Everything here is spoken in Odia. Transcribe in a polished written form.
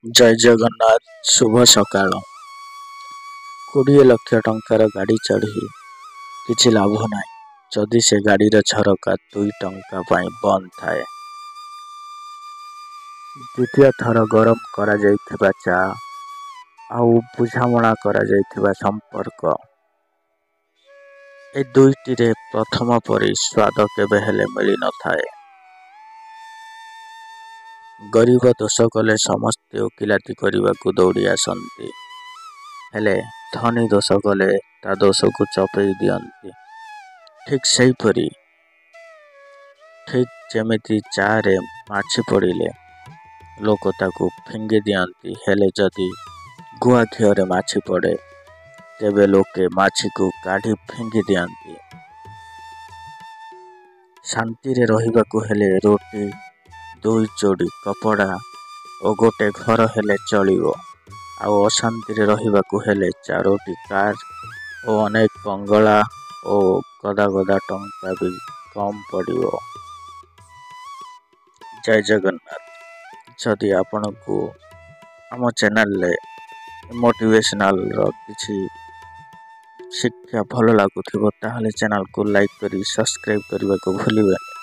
ଜୟ ଜଗନ୍ନାଥ, ଶୁଭ ସକାଳ। 20 ଲକ୍ଷ ଟଙ୍କାର ଗାଡ଼ି ଚଢ଼ି କିଛି ଲାଭ ନାହିଁ, ଯଦି ସେ ଗାଡ଼ିର ଝରକା 2 ଟଙ୍କା ପାଇଁ ବନ୍ଦ ଥାଏ। ଦ୍ୱିତୀୟ ଥର ଗରମ କରାଯାଇଥିବା ଚା ଆଉ ବୁଝାମଣା କରାଯାଇଥିବା ସମ୍ପର୍କ, ଏ ଦୁଇଟିରେ ପ୍ରଥମ ପରି ସ୍ୱାଦ କେବେ ହେଲେ ମିଳିନଥାଏ। ଗରିବ ଦୋଷ କଲେ ସମସ୍ତେ ଓକିଲାତି କରିବାକୁ ଦୌଡ଼ି ଆସନ୍ତି, ହେଲେ ଧନୀ ଦୋଷ କଲେ ତା ଦୋଷକୁ ଚପେଇ ଦିଅନ୍ତି। ଠିକ୍ ସେହିପରି, ଠିକ୍ ଯେମିତି ଚାରେ ମାଛି ପଡ଼ିଲେ ଲୋକ ତାକୁ ଫିଙ୍ଗି ଦିଅନ୍ତି, ହେଲେ ଯଦି ଗୁଆ ଘିଅରେ ମାଛି ପଡ଼େ, ତେବେ ଲୋକେ ମାଛିକୁ କାଢ଼ି ଫିଙ୍ଗି ଦିଅନ୍ତି। ଶାନ୍ତିରେ ରହିବାକୁ ହେଲେ ରୋଟି, ଦୁଇ ଯୋଡ଼ି କପଡ଼ା ଓ ଗୋଟେ ଘର ହେଲେ ଚଳିବ, ଆଉ ଅଶାନ୍ତିରେ ରହିବାକୁ ହେଲେ ଚାରୋଟି କାର୍ ଓ ଅନେକ ବଙ୍ଗଳା ଓ ଗଦା ଗଦା ଟଙ୍କା ବି କମ୍ ପଡ଼ିବ। ଜୟ ଜଗନ୍ନାଥ। ଯଦି ଆପଣଙ୍କୁ ଆମ ଚ୍ୟାନେଲରେ ମୋଟିଭେସନାଲର କିଛି ଶିକ୍ଷା ଭଲ ଲାଗୁଥିବ, ତାହେଲେ ଚ୍ୟାନେଲକୁ ଲାଇକ୍ କରି ସବସ୍କ୍ରାଇବ୍ କରିବାକୁ ଭୁଲିବେନି।